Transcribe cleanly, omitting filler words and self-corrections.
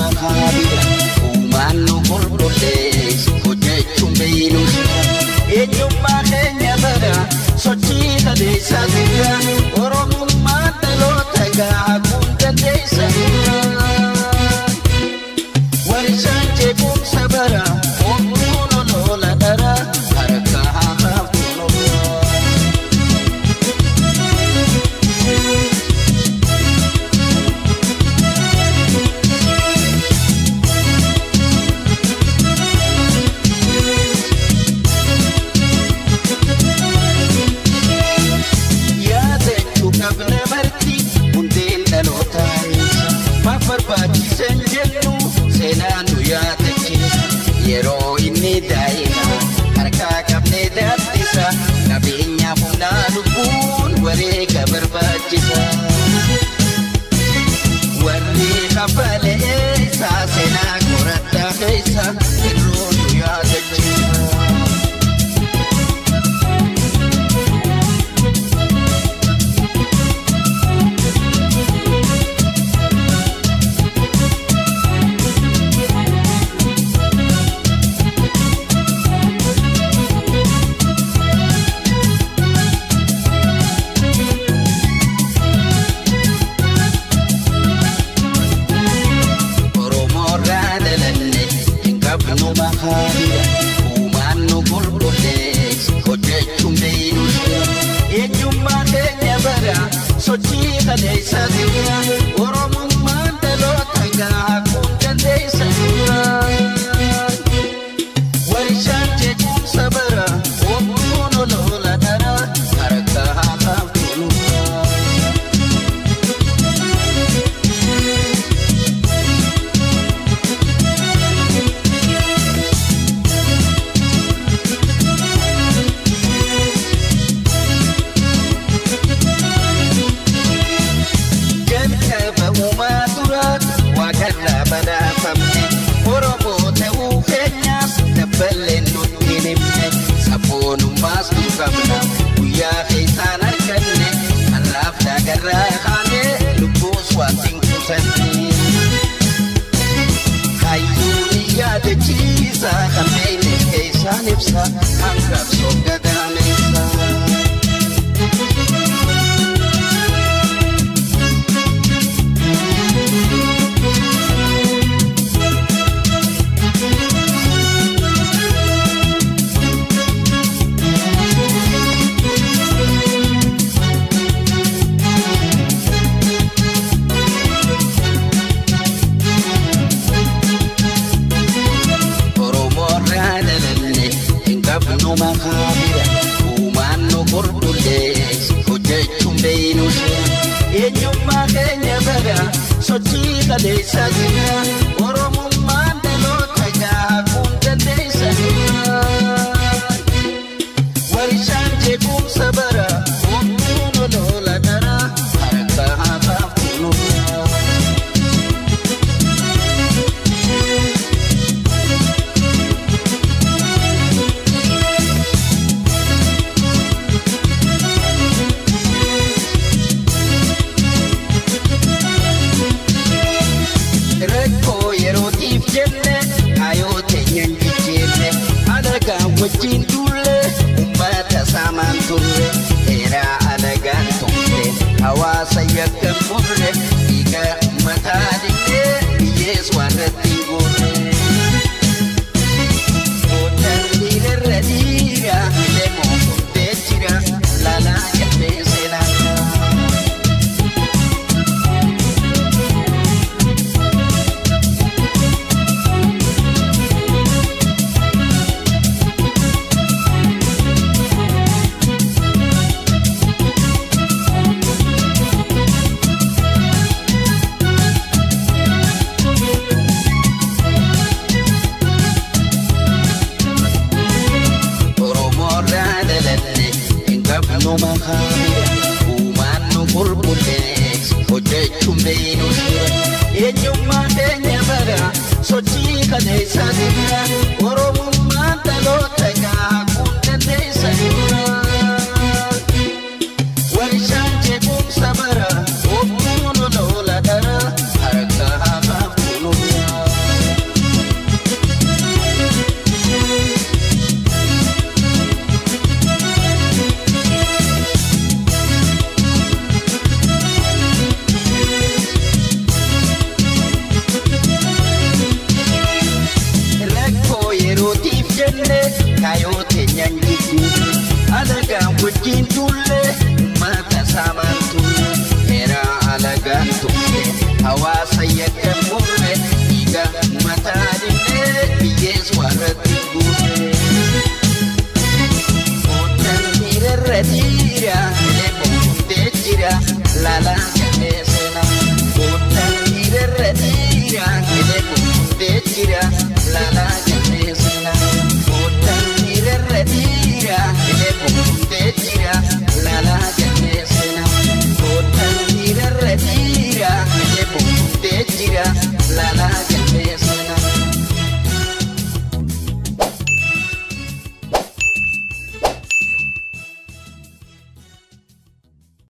makaabira uumaan nu qulqullees hojjechuun beeynu eenyummaa keenya bara sochii qabeessa jira Oromummaan dhaloota gaaguun dandeessa warshaan jeequmsa bara oomtuun olola dhara harka haaftuun olaa. Yeroo inni daa'ima harkaa qabnee daaddisa qabeenya humnaa lubbuun wareega barbaachisa. Warri kafalee isaa seenaa qoradhaa keessa yeroo nu yaadachiisa. Uumaan nu qulqullees hojjechuun beeynu eenyummaa keenya bara sochii qaleessa jira Oromummaan dhaloota gaaguun dandeessa jira warshaan jeequmsa bara oomtuun olola dhara harka haaftuun olaa. Guyyaa keessaan arganne har'aaf dagarraa kaanee lubbuus waan tinkuusanne. Hayyuun yaadachiisa kan beekne keessaan ibsa kan qabsoo gadaameessa. Uumaan nu qulqullees hojjechuun beeynu eenyummaa keenya bara sochii qaleessa jira Oromummaan dhaloota gaaguun dandeessa jira warshaan jeequmsa bara oomtuun olola dhara harka haaftuun olaa. Wajjin dulle uummata saamaan turre heeraa alagaan tumte hawaasa yakkan furre dhiiga mataa dhiqnee biyyees waan irratti hin goone. Boodaan dhiirarra dhiira lemoo fuftee jira laalaa galmee seenaa. Hawaasa yakka murre dhiiga